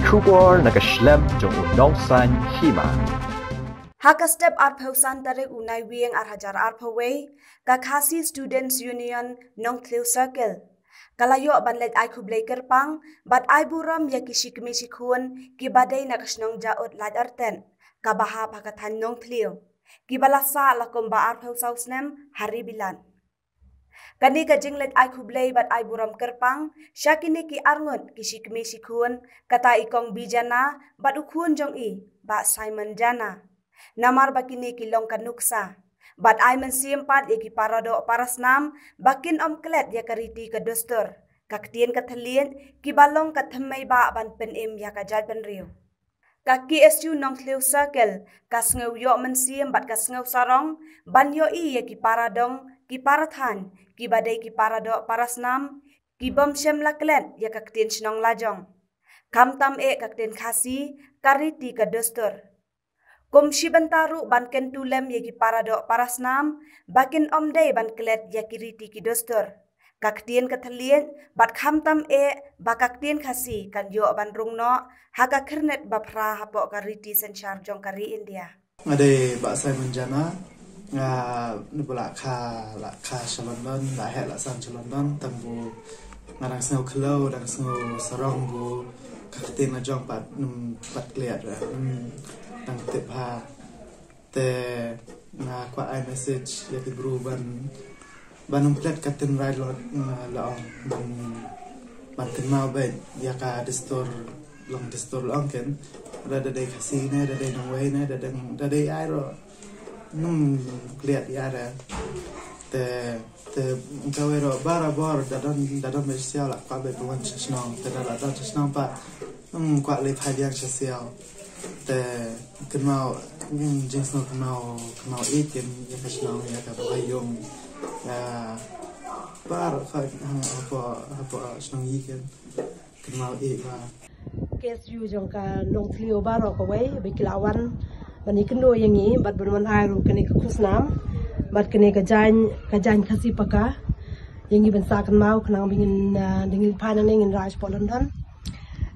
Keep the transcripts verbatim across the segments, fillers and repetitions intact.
Khubor na ka shlem jong u nongsan hima. Ha ka step arphew san tarik u Naiwieng ar hajar arphew wei, ka Khasi Students Union Nongthliew Circle ka la ïoh ban leit ai khublei kyrpang bad ai burom ïa ki shikmi shikhun kiba dei na ka shnong Jaud Laitarten kaba hap ha ka thaiñ Nongthliew, kiba la sah la kumba arphew saw snem ha ri bilat. Kane ka jingleit ai khublei bad ai burom kyrpang sha kine ki arngut ki shikmi shikhun, kata i Kong Bijana bad u khun jong i, Bah Simon Jana. Namar ba kine ki long ka nuksa bad ai mynsiem pat ïa ki paradoh parasnam ba kin ym klet ïa ka riti ka dustur, ka ktien ka thylliej, kiba long ka thymmei ba ban pynim ïa ka jaitbynriew. Ka K S U Nongthliew Circle ka sngew ïoh mynsiem bad ka sngew sarong ban ïohi ïa ki paradong, ki parathaiñ, kiba dei ki paradoh parasnam, ki bym shym la klet ïa ka ktien shnong lajong, khamtam eh ka ktien Khasi, ka riti ka dustur. Kum shi bynta ruh ban kyntu lem ïa ki paradoh parasnam ba kin ym dei ban klet ïa ki riti ki dustur, ka ktien ka thylliej, bad khamtam eh ba ka ktien Khasi kan ïoh ban rung noh ha ka khyrnit ba phra hapoh ka riti synshar jong ka ri India. Nga dei Bah Simon Jana, nga, nga ba la kha, la kha sha London, la heh la san sha London, tang ba nga dang sngew khlaw, dang sngew sarong ba ka ktien lajong pat, mm, pat klet, mm, dang tip ha. Te nga kwah ai message ïa ki briew ban, ban ym klet ka ktien rai la, la ong, ban, ban kynmaw beit ïa ka dustur, long dustur long ken. Da, da dei Khasi ne, da dei nongwei ne, da dei, da dei ai ruh, ym klet ïa re. Te, te kawei ruh barabor da don, da don beit sha la kwah beit ban wan sha shnong, te da la don sha shnong pat ym kwah leit phai biang sha siaw. Te kynmaw, jingsngew kynmaw, kynmaw ïeit ïa ka shnong, ïa ka bhaïong, ïa baroh ka, ha, hapoh, hapoh shnong ïeit, kynmaw ïeit ba. K S U jong ka Nongthliew baroh kawei ba ki la wan ban ïakynduh ïa ngi bad ban wan ai ruh kane ka khusnam bad kane ka jaiñ, ka jaiñ Khasi Paka ïa ngi ban sah kynmaw khnang ba ngin, ah, da ngin phai nangne ngin rah shapoh London.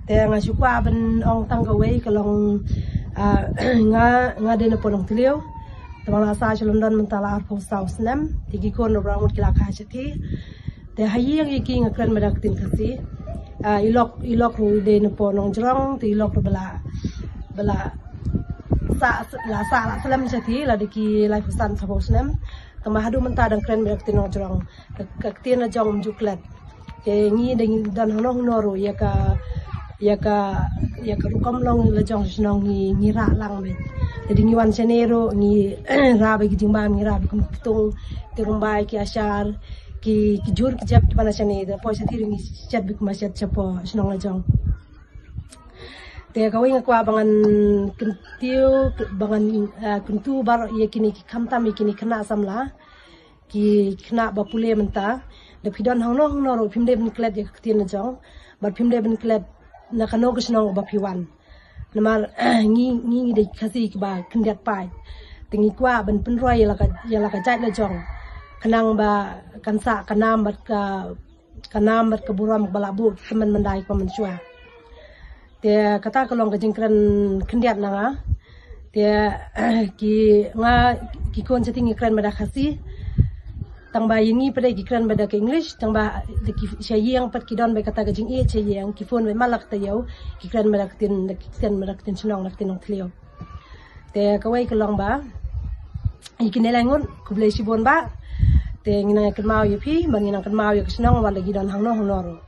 Te nga shu kwah ban ong tang kawei ka long, ah, nga, nga dei na Nongthliew. Te ba nga la sah sha London mynta la arphew saw snem. Te ki khun ruh baroh ngut ki la kha shathie. Te ha ïing ïa ki nga kren beit da ka ktien Khasi. Ah, i lok, i lok ruh i dei na Nongjrong, te i lok ruh ba la, ba la sah, la sah la slem shathie la da ki laiphew san saphew snem. Tangba haduh mynta dang kren beit da ka ktien Nongjrong. Ka, ka ktien lajong ym ju klet. Te ngi da ngi don hangno hangno ruh ïa ka, ïa ka, ïa ka rukom long lajong shnong ngi, ngi rah lang beit. Te da ngi wan shane ruh ngi rah beit ki jingbam, ngi rah beit ki ktung, te rymbai, ki ashar, ki, ki jhur ki jep kiba na shane, te poi shathie ruh ngi shet beit kumba shet shapoh shnong lajong. Te kawei nga kwah ba ngan kyntiew, ba ngan, eh, kyntu baroh ïa kine ki khamtam ïa kine khynnah samla, ki khynnah ba pule mynta, da phi don hangno hangno ruh phim dei ban klet ïa ka ktien lajong, bad phim dei ban klet na kano ka shnong ba phi wan. Namar ngi, ngi, ngi dei Khasi kiba khyndiat paid. Te ngi kwah ban pynroi ïa la ka, ïa la ka jait lajong khnang ba kan sah ka nam bad ka, ka nam bad ka burom kaba la buh ki tymmen myndai kaba mynshuwa. Te kata ka long ka jingkren khyndiat na nga. Te ki, nga, ki khun shathie ngi kren beit da Khasi. Tangba ïa ngi pat ki kren beit da ka English, tangba da ki sha ïing pat ki don beit kata ka jingïeit sha ïing, ki phone beit man la ka taïew, ki kren beit da ka ktien, da ki kren beit da ka ktien shnong, da ka ktien Nongthliew. Te kawei ka long ba ïa kine lai ngut, khublei shibun ba. Te ngi nang kynmaw ïa phi, ba ngi nang kynmaw ïa ka shnong, wat la ki don hangno hangno ruh.